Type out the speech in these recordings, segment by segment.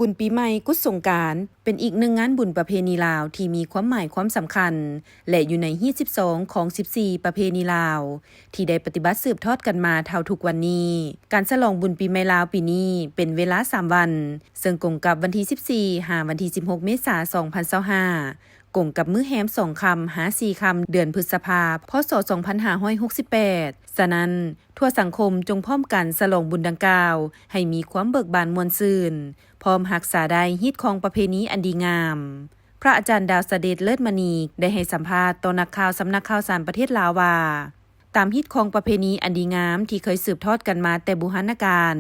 ບຸນປີໃໝ່ກຸດສົງການ ເປັນອີກໜຶ່ງງານບຸນປະເພນີລາວທີ່ມີຄວາມໝາຍຄວາມສຳຄັນ ແລະ ຢູ່ໃນຮີດສິບສອງຂອງສິບສີ່ປະເພນີລາວ ທີ່ໄດ້ປະຕິບັດສືບທອດກັນມາເທົ່າທຸກວັນນີ້. ການສະຫຼອງບຸນປີໃໝ່ລາວປີນີ້ເປັນເວລາສາມວັນ, ເຊິ່ງກົງກັບວັນທີສິບສີ່ ຫາວັນທີສິບຫົກ ເມສາ ສອງພັນຊາວຫ້າ ກົງກັບມື້ແຮມສອງຄ່ຳ ຫາສີ່ຄ່ຳ ເດືອນພຶດສະພາ ພ.ສ. ສອງພັນຫ້າຮ້ອຍຫົກສິບແປດ. ສະນັ້ນ, ທົ່ວສັງຄົມຈົ່ງພ້ອມກັນສະຫຼອງບຸນດັ່ງກ່າວ ໃຫ້ມີຄວາມເບີກບານມ່ວນຊື່ນ, ພ້ອມຮັກສາໄດ້ຮີດຄອງປະເພນີອັນດີງາມ. ພະອາຈານ ດາວສະເດັດ ເລີດມະນີ ໄດ້ໃຫ້ສຳພາດຕໍ່ນັກຂ່າວສຳນັກຂ່າວສານປະເທດລາວວ່າ, ຕາມຮີດຄອງປະເພນີອັນດີງາມທີ່ເຄີຍສືບທອດກັນມາແຕ່ບູຮານນະການ,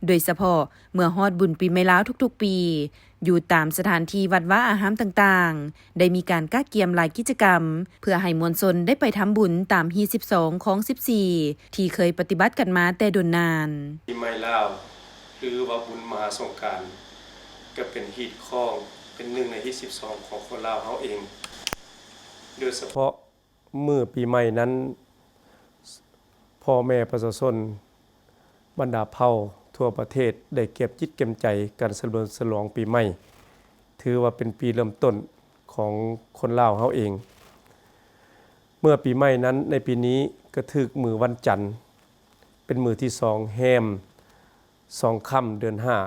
ໂດຍສະເພາະເມື່ອຮອດບຸນປີໃໝ່ລາວທຸກໆປີ, ຢູ່ຕາມສະຖານທີ່ວັດວາອາຮາມຕ່າງໆ ໄດ້ມີການກະກຽມຫຼາຍກິດຈະກຳ ເພື່ອໃຫ້ມວນຊົນໄດ້ໄປທຳບຸນຕາມຮີດສິບສອງຂອງສິບສີ່ ທີ່ເຄີຍປະຕິບັດກັນມາແຕ່ດົນນານ. ປີໃໝ່ລາວ ຫຼືວ່າບຸນມະຫາສົງການ ກໍເປັນຮີດຄອງ ເປັນໜຶ່ງໃນຮີດສິບສອງຂອງຄົນລາວເຮົາເອງ ໂດຍສະເພາະ ມື້ປີໃໝ່ນັ້ນ ພໍ່ແມ່ປະຊາຊົນບັນດາເຜົ່າທົ່ວປະເທດໄດ້ກຽມຈິດກຽມໃຈກັນສະເຫຼີມສະຫຼອງປີໃໝ່, ຖືວ່າເປັນປີເລີ່ມຕົ້ນຂອງຄົນລາວເຮົາເອງ. ເມື່ອປີໃໝ່ນັ້ນ ໃນປີນີ້ກໍຖືກມື້ວັນຈັນ ເປັນມື້ທີສອງແຮມສອງຄ່ຳເດືອນຫ້າ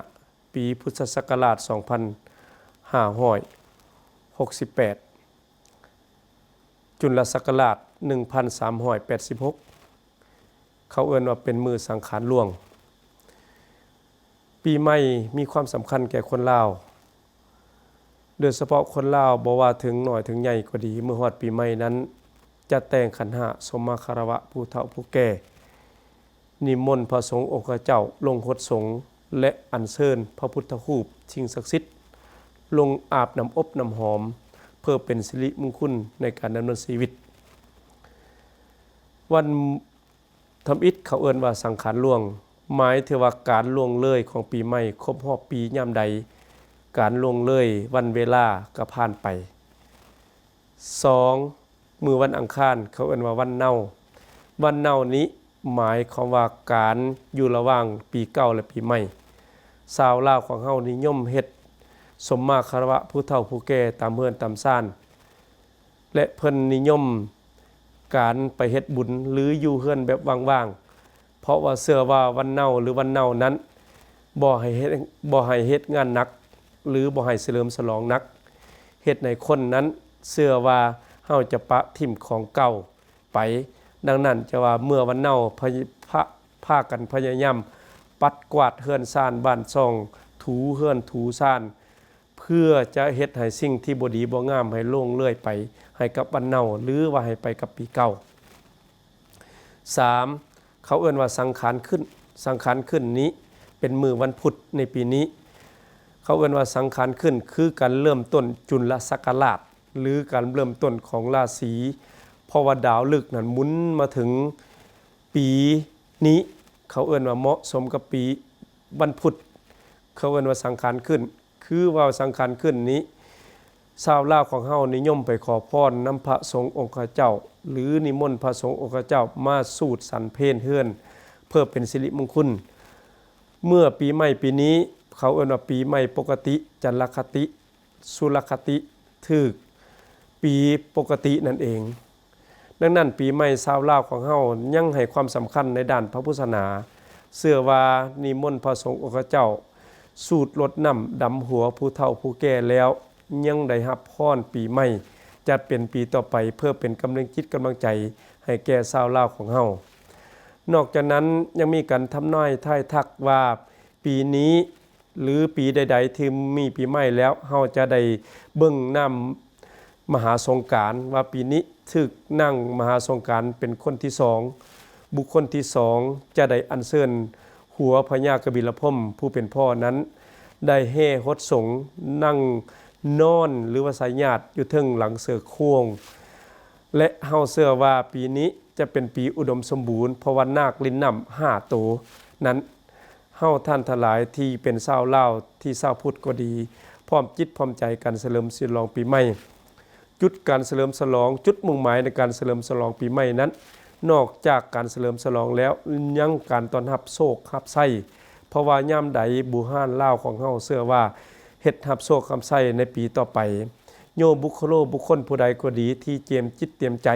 ປີພຸດທະສັກກະລາດສອງພັນຫ້າຮ້ອຍຫົກສິບແປດ ຈຸນລະສັກກະລາດໜຶ່ງພັນສາມຮ້ອຍແປດສິບຫົກ ເຂົາເອີ້ນວ່າເປັນມື້ສັງຂານຫຼວງ. ປີໃໝ່ມີຄວາມສຳຄັນແກ່ຄົນລາວ, ໂດຍສະເພາະຄົນລາວ ບໍ່ວ່າເຖິງນ້ອຍເຖິງໃຫຍ່ກໍດີ, ເມື່ອຮອດປີໃໝ່ນັ້ນ ຈະແຕ່ງຂັນຫ້າ ສົມມາຄາລະວະຜູ້ເຖົ້າຜູ້ແກ່, ນິມົນພະສົງອົງຄະເຈົ້າລົງຫົດສົງ ແລະ ອັນເຊີນພະພຸດທະຮູບ, ສິ່ງສັກສິດ ລົງອາບນ້ຳອົບນ້ຳຫອມ ເພື່ອເປັນສິລິມຸງຄຸນໃນການດຳເນີນຊີວິດ. ວັນທຳອິດເຂົາເອີ້ນວ່າສັງຂານຫຼວງ, ໝາຍເຖິງວ່າການລ່ວງເລີຍຂອງປີໃໝ່ຄົບຮອບປີຍາມໃດ, ການລ່ວງເລີຍວັນເວລາກໍຜ່ານໄປ. ສອງ ມື້ວັນອັງຄານ ເຂົາເອີ້ນວ່າວັນເນົາ. ວັນເນົານີ້ໝາຍຄວາມວ່າການຢູ່ລະຫວ່າງປີເກົ່າ ແລະ ປີໃໝ່. ຊາວລາວຂອງເຮົານິຍົມເຮັດສົມມາຄາລະວະຜູ້ເຖົ້າຜູ້ແກ່ຕາມເຮືອນຕາມຊານ ແລະ ເພິ່ນນິຍົມການໄປເຮັດບຸນ ຫຼື ຢູ່ເຮືອນແບບວ່າງໆ ເພາະວ່າເຊື່ອວ່າວັນເນົາ ຫຼື ວັນເນົານັ້ນ ບໍ່ໃຫ້ເຮັດ ບໍ່ໃຫ້ເຮັດງານໜັກ ຫຼື ບໍ່ໃຫ້ສະເຫຼີມສະຫຼອງໜັກ, ເຮັດໃຫ້ຄົນນັ້ນເຊື່ອວ່າເຮົາຈະປະຖິ້ມຂອງເກົ່າໄປ. ດັ່ງນັ້ນ ຈະວ່າເມື່ອວັນເນົາ ພະ ພະ ພາກັນພະຍາຍາມປັດກວາດເຮືອນຊານບ້ານຊ່ອງ, ຖູເຮືອນຖູຊານ, ເພື່ອຈະເຮັດໃຫ້ສິ່ງທີ່ບໍ່ດີບໍ່ງາມໃຫ້ລ່ວງເລີຍໄປໃຫ້ກັບວັນເນົາ ຫຼືວ່າໃຫ້ໄປກັບປີເກົ່າ. ສາມ ເຂົາເອີ້ນວ່າສັງຂານຂຶ້ນ. ສັງຂານຂຶ້ນນີ້ເປັນມື້ວັນພຸດໃນປີນີ້. ເຂົາເອີ້ນວ່າສັງຂານຂຶ້ນ ຄືການເລີ່ມຕົ້ນຈຸນລະສັກກະລາດ ຫຼືການເລີ່ມຕົ້ນຂອງລາສີ, ເພາະວ່າດາວລຶກນັ້ນໝູນມາເຖິງປີນີ້ ເຂົາເອີ້ນວ່າເໝາະສົມກັບປີວັນພຸດ. ເຂົາເອີ້ນວ່າສັງຂານຂຶ້ນ. ຄືວ່າສັງຂານຂຶ້ນນີ້ ຊາວລາວຂອງເຮົານິຍົມໄປຂໍພອນນຳພະສົງອົງຄະເຈົ້າ ຫຼື ນິມົນພະສົງອົງຄະເຈົ້າມາສູດສັນເພນເຮືອນ ເພື່ອເປັນສິລິມຸງຄຸນ. ເມື່ອປີໃໝ່ປີນີ້ ເຂົາເອີ້ນວ່າປີໃໝ່ປົກກະຕິ, ຈັນລະຄະຕິ, ສຸລະຄະຕິ, ຖືກປີປົກກະຕິນັ້ນເອງ. ດັ່ງນັ້ນ ປີໃໝ່ຊາວລາວຂອງເຮົາຍັງໃຫ້ຄວາມສຳຄັນໃນດ້ານພະພຸດສາສະໜາ, ເຊື່ອວ່ານິມົນພະສົງອົງຄະເຈົ້າ ສູດລົດນ້ຳດຳຫົວຜູ້ເຖົ້າຜູ້ແກ່ແລ້ວ ຍັງໄດ້ຮັບພອນປີໃໝ່ ຈະເປັນປີຕໍ່ໄປ ເພື່ອເປັນກຳລັງຈິດກຳລັງໃຈໃຫ້ແກ່ຊາວລາວຂອງເຮົາ. ນອກຈາກນັ້ນ ຍັງມີການທຳນາຍທາຍທັກວ່າ ປີນີ້ ຫຼື ປີໃດໆທີ່ມີປີໃໝ່ແລ້ວ ເຮົາຈະໄດ້ເບິ່ງນ້ຳມະຫາສົງການ ວ່າປີນີ້ຖືກນາງມະຫາສົງການເປັນຄົນທີສອງ, ບຸກຄົນທີສອງ ຈະໄດ້ອັນເຊີນຫົວພະຍາກະບິລະພົມຜູ້ເປັນພໍ່ນັ້ນ ໄດ້ແຫ່ຫົດສົງ ນັ່ງນອນ ຫຼືວ່າສາຍຍາດຢູ່ເທິງຫຼັງເສືອໂຄ່ງ ແລະ ເຮົາເຊື່ອວ່າປີນີ້ຈະເປັນປີອຸດົມສົມບູນ ເພາະວ່ານາກຫຼິ້ນນ້ຳຫ້າໂຕນັ້ນ ເຮົາທ່ານທັງຫຼາຍທີ່ເປັນຊາວລາວ ທີ່ຊາວພຸດກໍດີ ພ້ອມຈິດພ້ອມໃຈກັນສະເຫຼີມສະຫຼອງປີໃໝ່. ຈຸດການສະເຫຼີມສະຫຼອງ, ຈຸດມຸ່ງໝາຍໃນການສະເຫຼີມສະຫຼອງປີໃໝ່ນັ້ນ ນອກຈາກການສະເຫຼີມສະຫຼອງແລ້ວ ຍັງການຕ້ອນຮັບໂຊກຮັບໄຊ ເພາະວ່າຍາມໃດບູຮານລາວຂອງເຮົາເຊື່ອວ່າເຮັດຮັບໂຊກຮັບໄຊໃນປີຕໍ່ໄປ. ໂຍບຸກຄະໂລບຸກຄົນຜູ້ໃດກໍດີທີ່ກຽມຈິດກຽມໃຈ,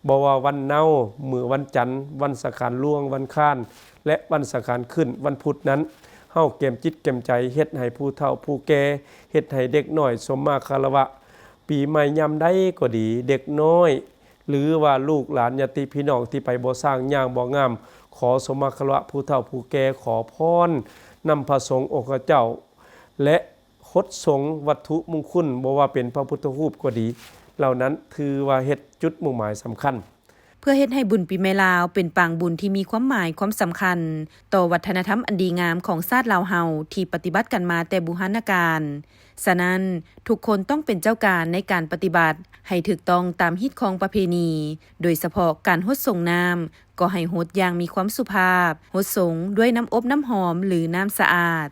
ບໍ່ວ່າວັນເນົາ, ມື້ວັນຈັນ, ວັນສັງຂານຫຼວງ, ວັນຄານ ແລະ ວັນສັງຂານຂຶ້ນ, ວັນພຸດນັ້ນ, ເຮົາກຽມຈິດກຽມໃຈເຮັດໃຫ້ຜູ້ເຖົ້າຜູ້ແກ່, ເຮັດໃຫ້ເດັກນ້ອຍສົມມາຄາລະວະ. ປີໃໝ່ຍາມໃດກໍດີ, ເດັກນ້ອຍ ຫຼືວ່າລູກຫຼານຍາດຕິພີ່ນ້ອງທີ່ໄປບໍ່ຊ້າງຍ່າງບໍ່ງາມ, ຂໍສົມມາຄາລະວະຜູ້ເຖົ້າຜູ້ແກ່, ຂໍພອນນຳພະສົງອົງຄະເຈົ້າ ແລະ ຫົດສົງວັດຖຸມຸງຄຸນ, ບໍ່ວ່າເປັນພະພຸດທະຮູບກໍດີ, ເຫຼົ່ານັ້ນຖືວ່າເຮັດຈຸດມຸ່ງໝາຍສຳຄັນ. ເພື່ອເຮັດໃຫ້ບຸນປີໃໝ່ລາວເປັນປາງບຸນທີ່ມີຄວາມໝາຍຄວາມສຳຄັນຕໍ່ວັດທະນະທຳອັນດີງາມຂອງຊາດລາວເຮົາທີ່ປະຕິບັດກັນມາແຕ່ບູຮານນະການ. ສະນັ້ນ, ທຸກຄົນຕ້ອງເປັນເຈົ້າການໃນການປະຕິບັດໃຫ້ຖືກຕ້ອງຕາມຮີດຄອງປະເພນີ, ໂດຍສະເພາະການຫົດສົງນ້ຳ ກໍໃຫ້ຫົດຢ່າງມີຄວາມສຸພາບ, ຫົດສົງດ້ວຍນ້ຳອົບນ້ຳຫອມ ຫຼື ນ້ຳສະອາດ.